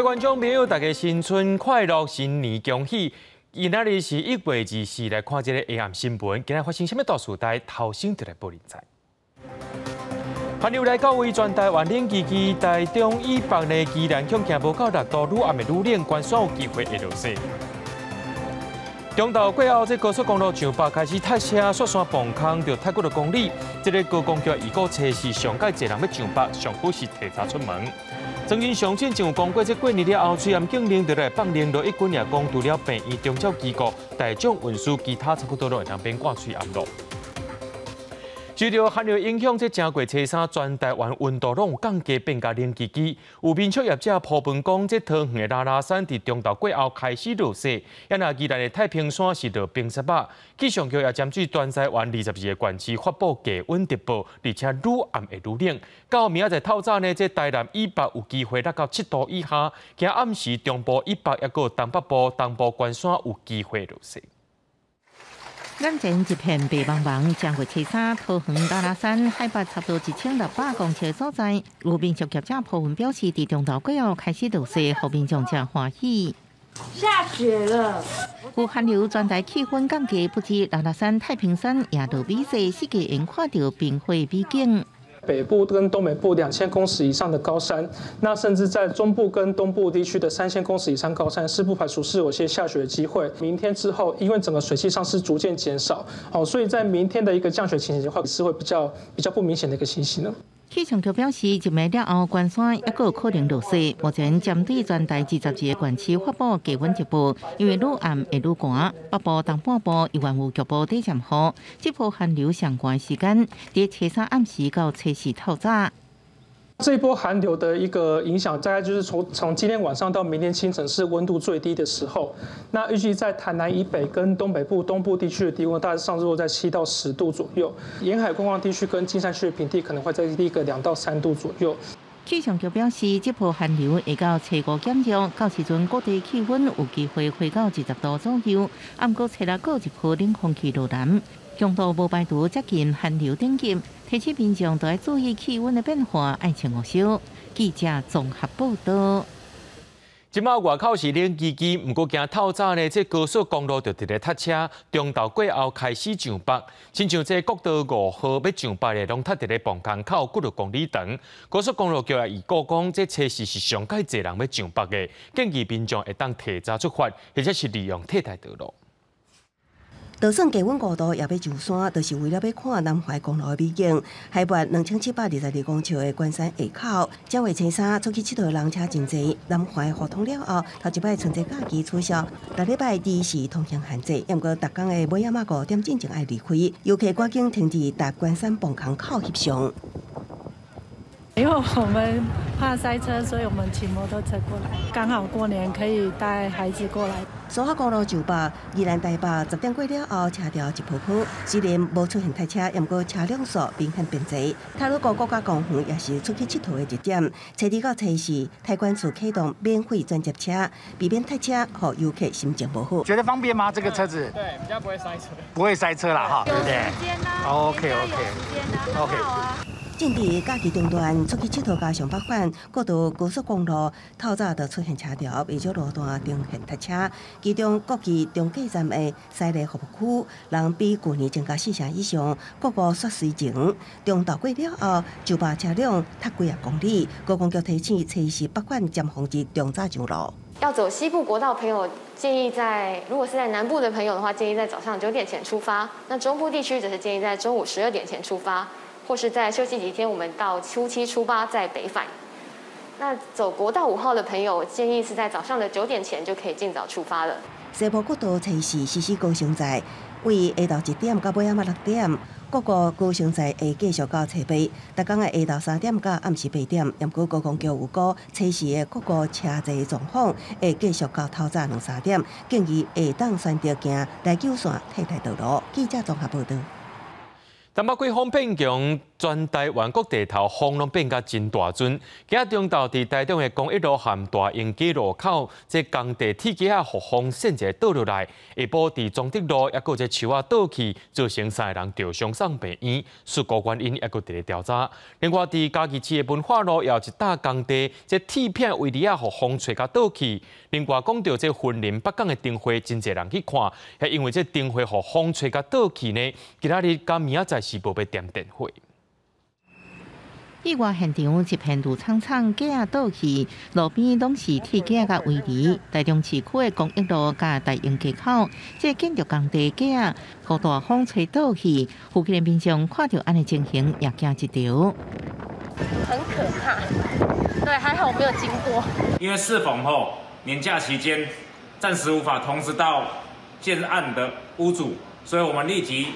位觀眾朋友，大家新春快樂，新年恭喜！今仔日是1月24，來看這个下暗新聞。今仔發生啥物大事？台頭先就來報您知。寒流來到位，全台灣冷吱吱，台中以北呢，宜蘭恐驚無夠6度，愈暗會愈冷，關山有機會會落雪。中晝過後，這高速公路上北開始塞車，雪山磅空著塞幾若公里。這个高公局預告初四上蓋濟人欲上北，上好是提早出門。曾經上進前有講過，這過年了後，喙罨禁令就來放涼，羅一鈞也講，除了病院、長照機構、大眾運輸，其他差不多攏會當免掛喙罨囉。受著寒流影響，這正月初三全台灣溫度攏有降低，變甲冷吱吱。有民宿業者鋪文講，這桃園的拉拉山佇中晝過後開始落雪，抑若宜蘭的太平山是落冰雪仔。氣象局也針對全台灣22個縣市發布低溫特報，而且愈暗會愈冷。到明仔載透早呢，這台南以北有機會落到7度以下，驚暗時中部以北抑閣有東北部、東部關山有機會落雪。眼前一片白茫茫，正月初三，桃園拉拉山海拔差不多1600公尺的所在，有民宿業者鋪文表示，佇中晝過後開始落雪，予民眾誠歡喜。下雪了。有寒流全台氣溫降低，不止拉拉山、太平山也落美雪，四界會看著冰雪美景。北部跟東北部2000公尺以上的高山，那甚至在中部跟東部地區的3000公尺以上高山，是不排除是有些下雪的機會。明天之後，因為整個水汽上是逐漸減少，哦，所以在明天的一個降雪情形的話，是會比較不明顯的一個情形呢。氣象局表示，入暝了後，關山抑閣有可能落雪。目前針對全台22個縣市發布低溫特報，因為愈暗會愈寒，北部、東半部猶原有局部短暫雨。這波寒流上懸時間，佇初三暗時到初四透早。這一波寒流的一個影響，大概就是從今天晚上到明天清晨是溫度最低的時候。那預計在台南以北跟東北部、東部地區的低溫，大致上落在7到10度左右。沿海觀光地區跟金山區的平地可能會再低個2到3度左右。氣象局表示，這波寒流會到初五減弱，到時陣各地氣溫有機會回到20度左右。毋過初六閣有一波冷空氣落南，強度無排除接近寒流等級。提醒民眾都愛注意氣溫的變化，愛穿護袖。記者綜合報道。這擺外口是冷吱吱，毋過驚透早呢，這高速公路就佇咧塞車。中晝過後開始上北，親像這國道5號欲上北的，攏塞佇咧磅空口幾若公里長。高速公路局也預告講，這初四是上蓋濟人欲上北的，建議民眾會當提早出發，或者是利用替代道路。就算低溫5度也欲上山，就是為了欲看南環公路的美景。海拔2722公尺的關山下口，正月初三出去𨑨迌的人車真濟。南環互通了後，頭一擺春節假期取消，逐禮拜二是通行限制。毋過，逐工的尾仔仔5點進前愛離開，遊客趕緊停佇達關山磅空口翕相。因為我們怕塞車，所以我們騎摩托車過來，剛好過年可以帶孩子過來。蘇花公路上北，宜蘭台北10點過了後，車潮一波波，雖然無出現塞車，毋過車輛數明顯變濟。太魯閣國家公園也是出去𨑨迌的熱點。初二到初四，台關處啟動免費轉接車，避免塞車，予遊客心情無好。覺得方便嗎？這個車子？對，比較不會塞車。不會塞車啦，哈，對不對？OK OK OK。正佇假期中段出去𨑨迌佮上北返，國道高速公路透早就出現車潮，袂少路段呈現塞車。其中國際中繼站的西麗服務區，人比舊年增加四成以上。國五雪隧前，中晝過了後，上北車輛塞幾仔公里。高公局提醒，初四北返尖峰日中早上路。要走西部國道朋友建議在，如果是在南部的朋友的話，建議在早上9點前出發。那中部地區則是建議在中午12點前出發。或是再休息幾天，我們到初七、初八再北返。那走國道5號的朋友，建議是在早上的9點前就可以盡早出發了。西部國道初四實施高升載，為下晝1點到尾仔6點，各個高升載會繼續到初八。逐工的下晝3點到暗時8點。毋過高公局有估，初四的各個車濟狀況會繼續到透早兩三點，建議會當選擇行台九線替代道路。記者綜合報道。東北季風變強，全台灣各地頭風攏變甲真大陣。今仔中晝佇台中的公益路和大英街路口，這工地鐵機仔予風扇一个倒落來，下晡佇崇德路抑閣有一個樹仔倒去，造成三个人著傷送病院，事故原因抑閣佇咧調查。另外，佇嘉義市的文化路也有一搭工地，這鐵片圍籬仔予風吹甲倒去。另外，講著這雲林北港的燈會，真濟人去看，係因為這燈會予風吹甲倒去呢，今仔日佮明仔載是無欲點燈火。意外現場一片綠蒼蒼，架仔倒去，路邊攏是鐵架佮圍籬。台中市區的公益路佮大英街口，這建築工地架仔，予大風吹倒去，附近的民眾看著按呢情形也驚一跳。很可怕，對，還好我沒有經過。因為適逢吼年假期間，暫時無法通知到建案的屋主，所以我們立即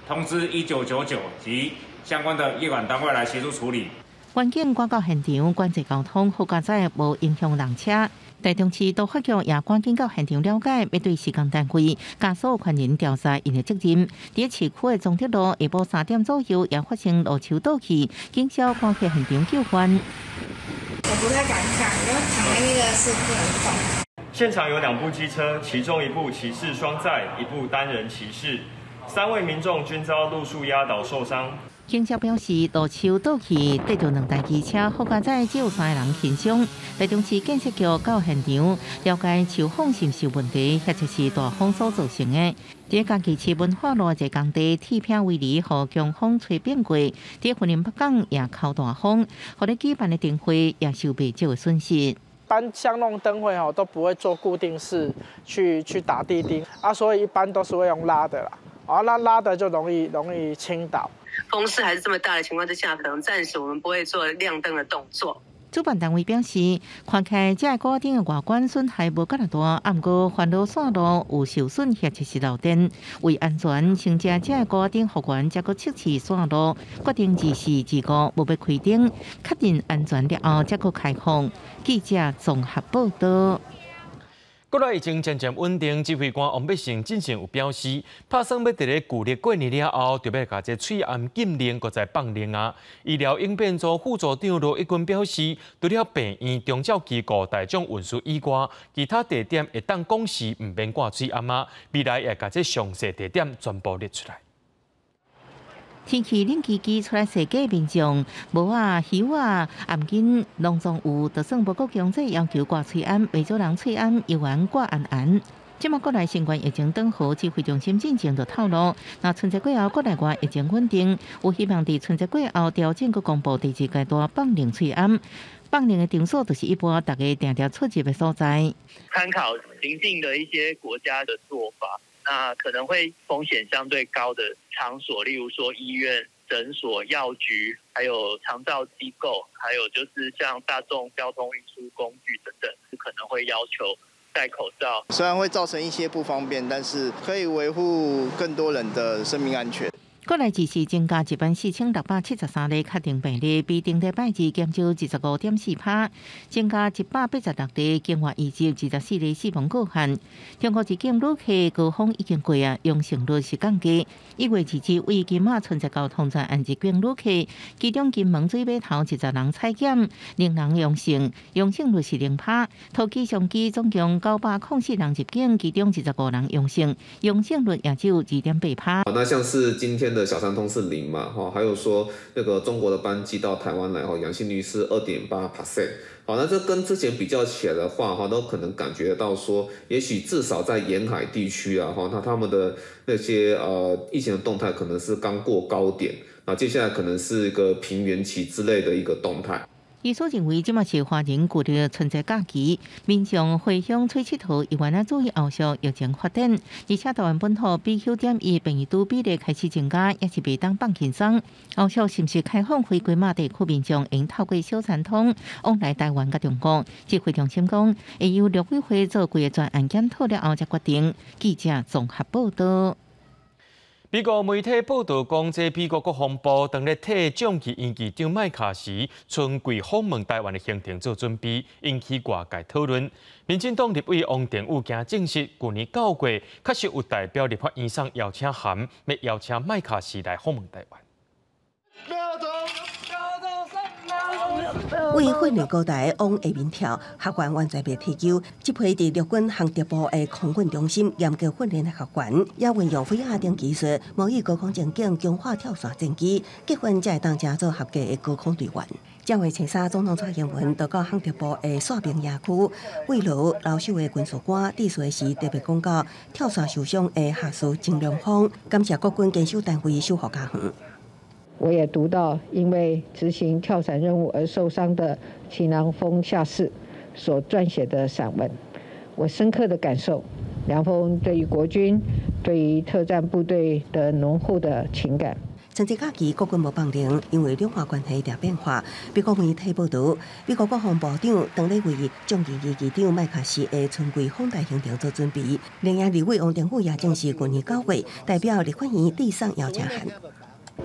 通知1999及相關的業管單位來協助處理。環境趕到現場，管制交通，好佳哉無影響人車。台中市都發局也趕緊到現場了解，欲對施工單位佮所有權人調查𪜶的責任。佇市區的崇德路下晡3點左右，也發生路樹倒去，警消趕去現場救援。我不太敢看，因為躺在那個是不能動。現場有兩部機車，其中一部騎士雙載，一部單人騎士，三位民眾均遭路樹壓倒受傷。警消表示，路樹倒去，綴著兩台機車，好佳哉只有三个人輕傷。台中市建設局到現場了解樹風是毋是有問題，或者是大風所造成的。佇嘉義市文化路一個工地，鐵片圍籬予強風吹變過。佇雲林北港也哭大風，予咧舉辦的燈會也受袂少的損失。一般像那種燈會吼，都不會做固定式去打地釘啊，所以一般都是會用拉的啦。啊，那拉的就容易傾倒。風勢還是這麼大的情況之下，可能暫時我們不會做亮燈的動作。主辦單位表示，看起來這個鼓仔燈的外觀損害無遮爾大，啊，毋過環路線路有受損或者是漏電，為安全，先將這個鼓仔燈復原，才閣測試線路，決定24、25無欲開燈，確定安全了後，才閣開放。記者綜合報道。國內疫情漸漸穩定，指揮官王必勝進前有表示，拍算欲佇咧舊曆過年了後，就欲共這喙罨禁令閣再放靈啊。醫療應變組副組長羅一鈞表示，除了病院、長照機構、大眾運輸以外，其他地點會當講時毋免掛喙罨仔，未來會共這詳細地點全部列出來。天氣冷吱吱出來踅街民眾，帽仔、靴仔、頷巾攏總有，就算無閣強制要求掛喙罨，袂少人喙罨猶原掛絚絚。這馬國內新冠疫情轉好，指揮中心進前就透露，若春節過後國內外疫情穩定，有希望佇春節過後調整閣公布第二階段放靈喙罨。放靈的場所就是一般大家定定出入的所在。參考鄰近的一些國家的做法，那可能會風險相對高的場所，例如說醫院、診所、藥局，還有長照機構，還有就是像大眾交通運輸工具等等，可能會要求戴口罩。雖然會造成一些不方便，但是可以維護更多人的生命安全。國內只是增加14,673例確定病例，比頂禮拜二減少25.4%，增加186例境外移入24例死亡個案。中國入境旅客高峰已經過啊，陽性率是降低。1月2日為金馬春節到通傳案入境旅客，其中金門水尾頭20人採檢，零人陽性，陽性率是0%。桃機松機總共904人入境，其中25人陽性，陽性率也只有2.8%。那像是今天的小三通是0嘛，哈，還有說那個中國的班機到台灣來，哈，陽性率是2.8%，好，那這跟之前比較起來的話，哈，都可能感覺到說，也許至少在沿海地區啊，哈，那他們的那些疫情的動態可能是剛過高點，那接下來可能是一個平原期之類的一個動態。醫師認為，這馬是華人舊曆春節假期，民眾回鄉揣𨑨迌，猶原愛注意後續疫情發展。而且台灣本土 BQ.1變異株比例開始增加，也是袂當放輕鬆。後續是毋是開放非金馬地區民眾，會透過小三通往來台灣佮中國？指揮中心講，會由陸委會做規个專案檢討了後才決定。記者綜合報道。美國媒體報導講，這美國國防部當咧替眾議院議長麥卡錫春季訪問台灣的行程做準備，引起外界討論。民進黨立委王定宇今證實，舊年9月確實有代表立法院送邀請函，欲邀請麥卡錫來訪問台灣。為訓練高台往下面跳，學員完全袂退休。這批佇陸軍航特部的空訓中心嚴格訓練的學員，也運用飛亞等技術，模擬高空情景，強化跳傘戰機，結訓才會當成做合格的高空隊員。正月初三，總統蔡英文到到航特部的傘兵營區，慰勞留守的軍事官，致辭時特別講到跳傘受傷的下士曾良峰，感謝國軍堅守單位守護家園。我也讀到因為執行跳傘任務而受傷的秦良峰下士所撰寫的散文，我深刻的感受良峰對於國軍、對於特戰部隊的濃厚的情感。春節假期國軍無放靈，因為兩岸關係在變化。美國媒體報導，美國國防部長當咧為眾議院議長麥卡錫的春季訪台行程做準備。另外，立委王定宇也證實，去年9月代表立法院遞上邀請函。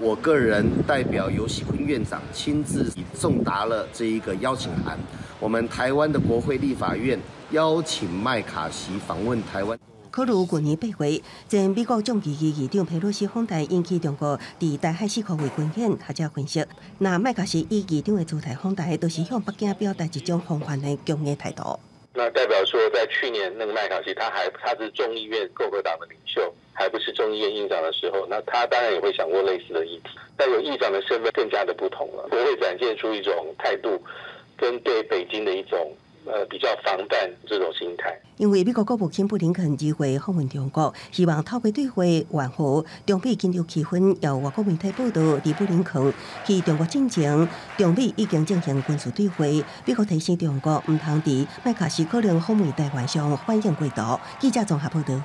我個人代表游錫堃院長親自送達了這一個邀請函。我們台灣的國會立法院邀請麥卡錫訪問台灣。考慮去年8月，前美國眾議院議長佩洛西訪台，引起中國佇台海四箍圍軍演。學者分析，若麥卡錫以議長的姿態訪台，就是向北京表達一種防範的強硬態度。那代表說，在去年那個麥卡錫，他是眾議院共和黨的領袖，還不是眾議院議長的時候，那他當然也會想過類似的議題。但有議長的身份更加的不同了，國會展現出一種態度，跟對北京的一種比較防範這種心態。因為美國國務卿布林肯2月訪問中國，希望透過對話緩和中美緊張氣氛。有外國媒體報道，佇布林肯去中國進前，中美已經進行軍事對話。美國提醒中國，毋通佇麥卡錫可能訪問台灣上反應過度。記者綜合報導。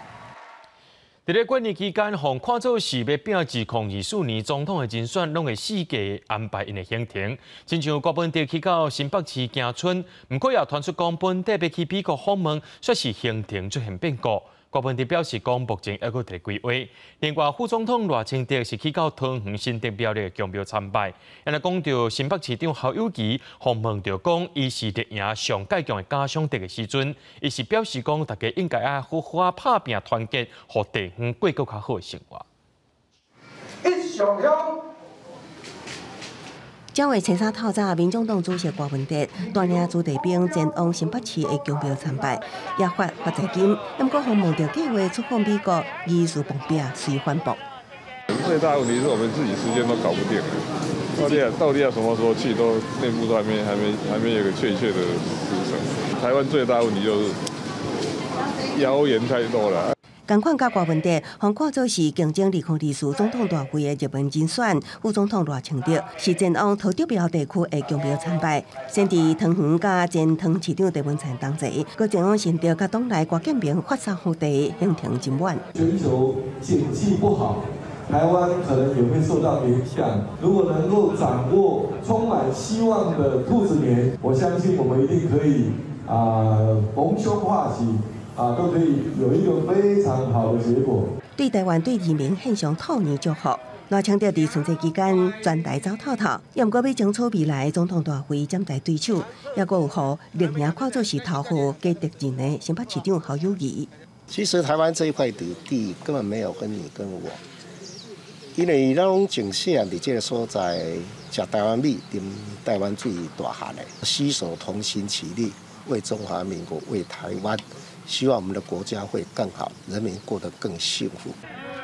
佇咧過年期間，予看做是欲拼2024年總統的人選，攏會四界安排𪜶的行程。親像郭文哲去到新北市行村，毋過也傳出講本底欲去美國訪問，煞是行程出現變故。郭文哲表示講，目前猶閣佇咧規劃。另外，副總統賴清德是去到桃園新竹廟的宮廟參拜。若講著新北市長侯友宜，訪問著講，伊是綠營上蓋強的假想敵的時陣，伊是表示講，大家應該愛好好仔拍拚團結，予地方過閣較好的生活。一上香。正月初三透早，民眾黨主席郭文哲帶領子弟兵前往新北市的宮廟參拜，也發發財金。毋過，訪問著計劃出訪美國，疑似碰壁隨反駁。最大問題是我們自己時間都搞不定，到底要什麼時候去，都內部都還沒有個確切的時程。台灣最大問題就是謠言太多了。仝款佮郭文哲，予看做是競爭2024總統大位的熱門人選，副總統賴清德是前往桃竹苗地區的宮廟參拜，先佇桃園佮前桃園市長鄭文燦同齊，閣前往新竹佮黨內郭建明發送福袋，行程真滿。全球景氣不好，台灣可能也會受到影響。如果能夠掌握充滿希望的兔子年，我相信我們一定可以逢凶化吉。都可以有一個非常好的結果。對台灣對人民獻上兔年祝福。賴清德佇春節期間全台走透透，也毋過欲爭取未來總統大位潛在對手，猶閣有予綠營看做是頭號假敵人的新北市長侯友宜。其實台灣這一塊土地根本沒有分你跟我，因為咱攏從細漢佇這個所在食台灣米、啉台灣水大漢的，攜手同心齊力，為中華民國、為台灣。希望我們的國家會更好，人民過得更幸福。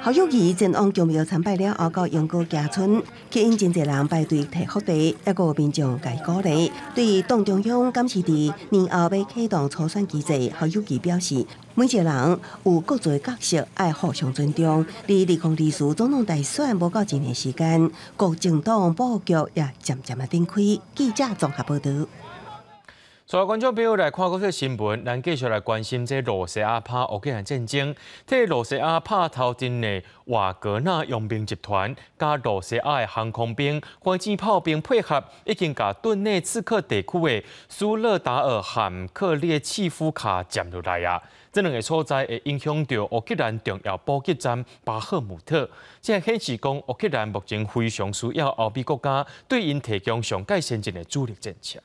侯友宜前往宮廟參拜了後，到鶯歌行村，吸引真濟人排隊提福袋，猶閣有民眾共伊鼓勵。對黨中央監視佇年後欲啟動初選機制，侯友宜表示，每一個人有各自的角色，愛互相尊重。離2024總統大選無夠一年時間，各政黨布局也漸漸仔展開。記者綜合報導。所有觀眾朋友來看閣個新聞，咱繼續來關心這羅西亞拍烏克蘭戰爭。替羅西亞拍頭陣的瓦格納傭兵集團，佮羅西亞的航空兵、火箭炮兵配合，已經共頓內茨克地區的蘇勒達爾和克列契夫卡佔落來啊！這兩个所在會影響著烏克蘭重要補給站巴赫姆特。這顯示講烏克蘭目前非常需要歐美國家對𪜶提供上蓋先進的主力戰車。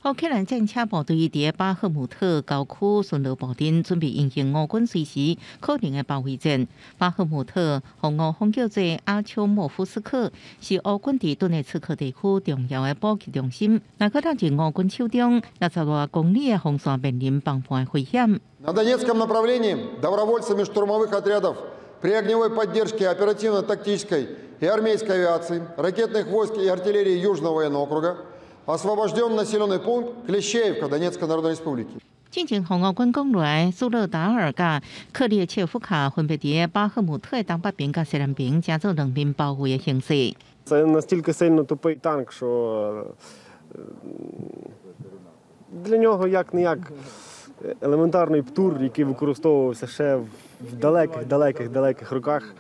烏克蘭戰車部隊佇巴赫姆特郊區巡邏布陣，準備迎應烏軍隨時可能的包圍戰。巴赫姆特予烏方叫做阿丘莫夫斯克，是烏軍佇頓涅茨克地區重要的補給中心。若閣落入烏軍手中，60外公里的防線面臨崩盤的危險。 На Донецком направлении добровольцами штурмовых отрядов при огневой поддержке оперативно-тактической и армейской авиации, ракетных войск и артиллерии Южного военного округа освобожден населенный пункт Клещеевка Донецкой Народной Республики。進前予烏軍攻落來，蘇勒達爾佮克列切夫卡分別佇巴赫姆特東北邊佮西南邊，成做兩面包圍的形勢。 Це настільки сильно тупий танк, що для нього як не як елементарний птур, який використовувався ще в далеких, далеких, далеких роках,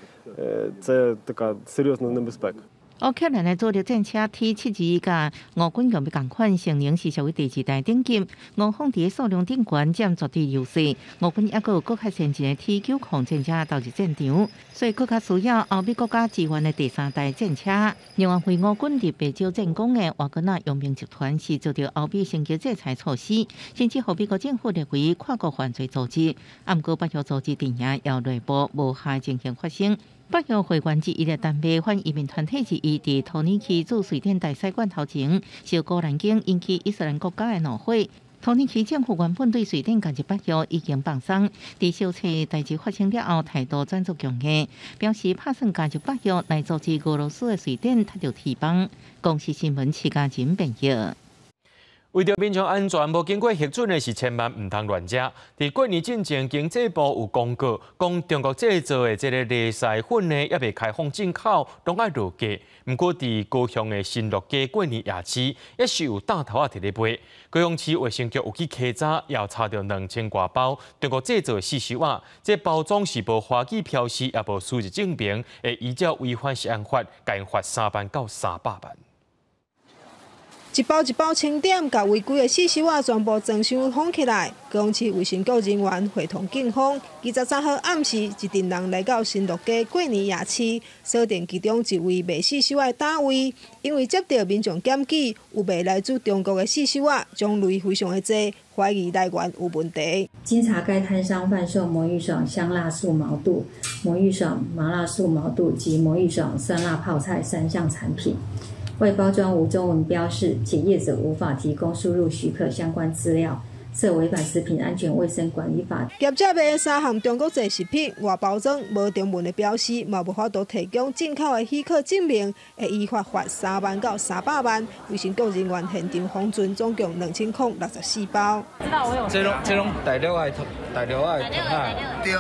це така серйозна небезпека. 烏克蘭的主力戰車 T-72佮烏軍用的仝款，性能是屬於第二代等級。烏方佇數量頂懸佔絕對優勢。烏軍猶閣有閣較先進的 T-90戰車投入戰場，所以閣較需要歐美國家支援的第三代戰車。另外，為烏軍佇白礁戰功的瓦格納傭兵集團是遭到歐美升級制裁措施，甚至予美國政府列為跨國犯罪組織。毋過北約組織陣營也內部無效情形發生。北約會員之一的丹麥反移民團體之一，佇土耳其駐瑞典大使館頭前燒古蘭經，引起伊斯蘭國家的怒火。土耳其政府原本對瑞典加入北約已經放鬆，佇小冊代誌發生了後，態度轉做強硬，表示拍算加入北約來阻止俄羅斯的瑞典踢著翅膀。公視新聞徐家仁編譯。為著民眾安全，無經過核准的是千萬毋通亂食。佇過年進前，經濟部有公告，講中國製造的這个螺螄粉呢，猶未開放進口，攏愛落架。毋過，佇高雄的新樂街過年夜市，猶是有擔頭仔佇咧賣。高雄市衛生局有去稽查，也查著2000外包中國製造的四收仔，這包裝是無華語標示，也無書字證明，會依照違反食安法，共𪜶罰3萬到300萬。一包一包清點，共違規的四收仔全部裝箱封起來。高雄市衛生局人員會同警方，23號暗時，一陣人來到新樂街過年夜市，鎖定其中一位賣四收仔的攤位，因為接到民眾檢舉，有賣來自中國的四收仔，種類非常的濟，懷疑來源有問題。經查該攤商販售魔芋爽香辣素毛肚、魔芋爽麻辣素毛肚及魔芋爽酸辣泡菜三項產品。外包裝無中文標示，且業者無法提供輸入許可相關資料，涉違反食品安全衛生管理法。業者賣三項中國製食品，外包裝無中文的標示，嘛無法度提供進口的許可證明，會依法罰3萬到300萬。衛生局人員現場封存總共2064包。知道我有。這攏大陸的，大陸的糖啊。對。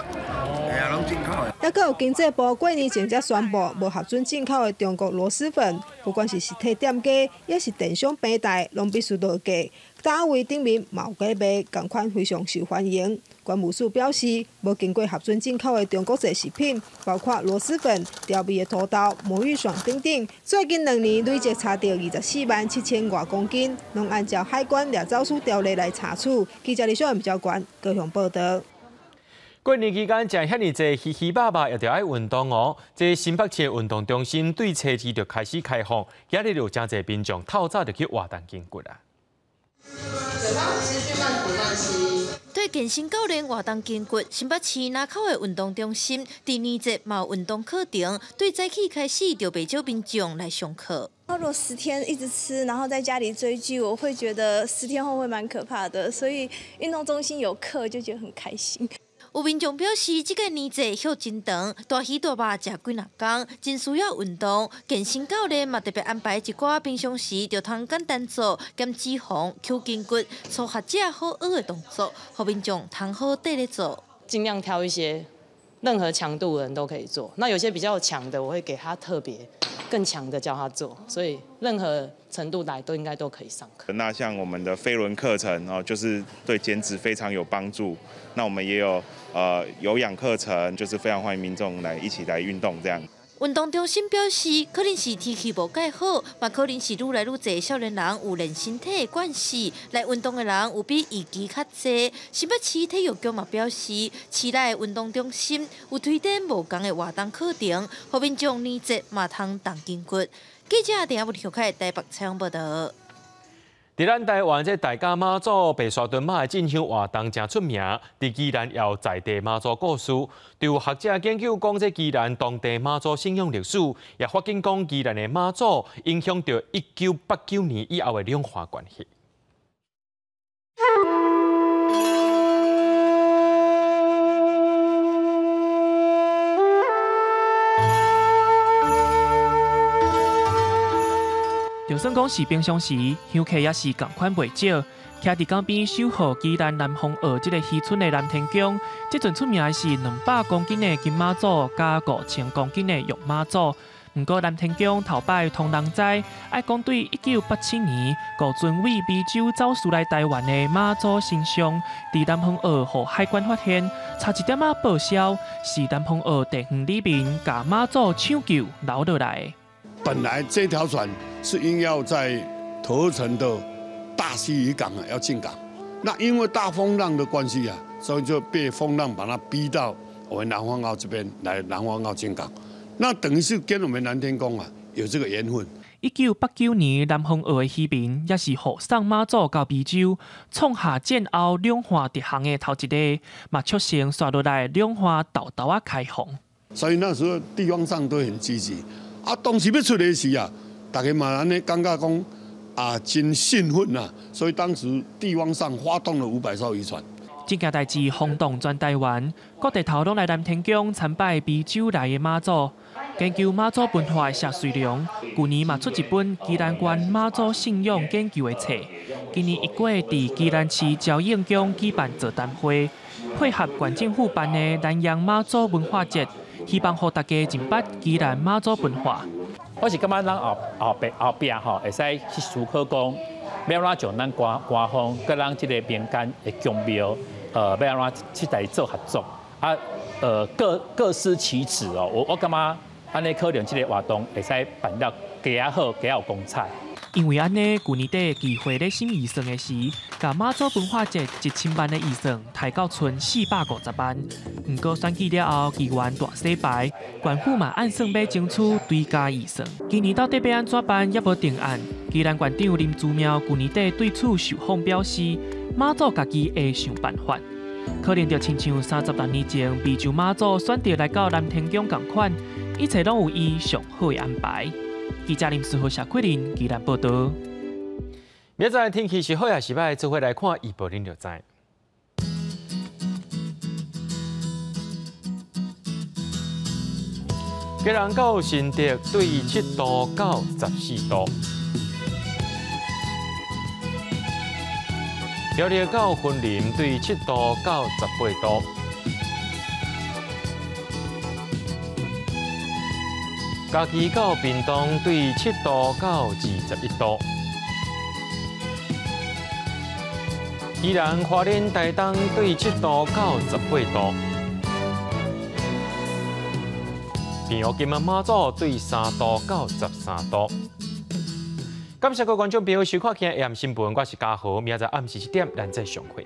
攏進口的。猶閣有經濟部過年前才宣布，無核准進口的中國螺螄粉，不管是實體店家，抑是電商平台，攏必須落架。攤位頂面嘛有加賣，仝款非常受歡迎。關務署表示，無經過核准進口的中國製食品，包括螺螄粉、調味的土豆、魔芋爽等等，最近2年累計查著24萬7千外公斤，攏按照海關掠走私條例來查處。記者李小文交關高雄報導。過年期間食遐爾濟魚魚肉肉，也著愛運動哦。這新北市運動中心對初二就開始開放，今日有誠濟民眾透早就去活動筋骨啊。嘴巴持續慢吐慢吸。對健身教練活動筋骨，新北市林口的運動中心，佇年節嘛有運動課程，對早起開始就袂少民眾來上課。如果10天一直吃，然後在家裡追劇，我會覺得10天後會蠻可怕的，所以運動中心有課就覺得很開心。有民眾表示，這個年節歇真長，大魚大肉食幾若工，真需要運動。健身教練嘛特別安排一寡平常時就通簡單做減脂肪、強筋骨、初學者好學的動作，予民眾通好綴咧做。盡量挑一些任何強度的人都可以做。那有些比較強的，我會給他特別更強的教他做，所以任何程度來都應該都可以上課。那像我們的飛輪課程哦，就是對減脂非常有幫助。那我們也有有氧課程，就是非常歡迎民眾來一起來運動這樣。運動中心表示，可能是天氣無蓋好，嘛可能是愈來愈濟少年人有練身體的關係，來運動的人有比預期較濟。新北市體育局嘛表示，市內運動中心有推展無仝的活動課程，予民眾年節嘛通動筋骨。記者鄭亞文台北採訪報導。佇咱台灣這大甲媽祖白沙屯媽的進香活動誠出名，佇宜蘭也有在地媽祖故事。就有學者研究講，這宜蘭當地媽祖信仰歷史，也發現講宜蘭的媽祖影響著1989年以後的兩岸關係。就算講是平常時，香客也是仝款袂少。徛佇江邊守護宜蘭南風澳這个漁村的南天宮，這陣出名的是200公斤的金媽祖佮5000公斤的玉媽祖。毋過南天宮頭擺通人知，愛講對1987年五尊為美洲走私來台灣的媽祖神像，佇南風澳予海關發現，差一點仔報銷，是南風澳地方里面共媽祖搶救留落來。本來這條船是應要在頭城的大溪漁港啊，要進港，那因為大風浪的關係啊，所以就被風浪把它逼到我們南方澳這邊來，南方澳進港，那等於是跟我們南天宮啊有這個緣分。1989年，南風澳的漁民也是護送媽祖到美洲，創下戰後兩岸直航的頭一个，嘛促成紲落來兩岸沓沓仔開放。所以那時候地方上都很積極。啊，當時欲出來時啊，大家嘛按呢感覺講啊，真興奮啊，所以當時地方上發動了500艘漁船。這件代誌轟動全台灣，各地頭攏來南天宮參拜美洲來的媽祖，研究媽祖文化的謝瑞龍，舊年嘛出一本宜蘭縣媽祖信仰研究的冊。今年一月佇宜蘭市朝應宮舉辦座談會，配合縣政府辦的南洋媽祖文化節。希望予大家認捌宜蘭媽祖文化。我是感覺咱後壁吼，會使去思考講，欲按怎將咱官方佮咱這個民間的宮廟，欲按怎去來做合作啊？各司其職哦。我感覺按呢可能這個活動會使辦得加較好，加較有光彩。因為按呢，舊年底議會咧審預算的時，共媽祖文化節1000萬的預算提到賰450萬。毋過選舉了後，議員大洗牌，縣府嘛按算欲爭取追加預算。今年到底欲按怎辦，猶無定案。宜蘭縣長林姿妙舊年底對此受訪表示，媽祖家己會想辦法。可能就親像36年前美洲媽祖選擇來到南天宮仝款，一切攏有伊上好的安排。記者林思豪、謝桂林，宜蘭報導。明仔載天氣是好抑是䆀，做伙來看預報，恁就知。基隆到新竹對7度到14度，苗栗到雲林對7度到18度。嘉義到屏東對7度到21度，宜蘭花蓮台東對7度到18度，平湖金門馬祖對3度到13度。感謝各位觀眾朋友收看今日的新聞，我是嘉豪，明仔載暗時7點，咱再相會。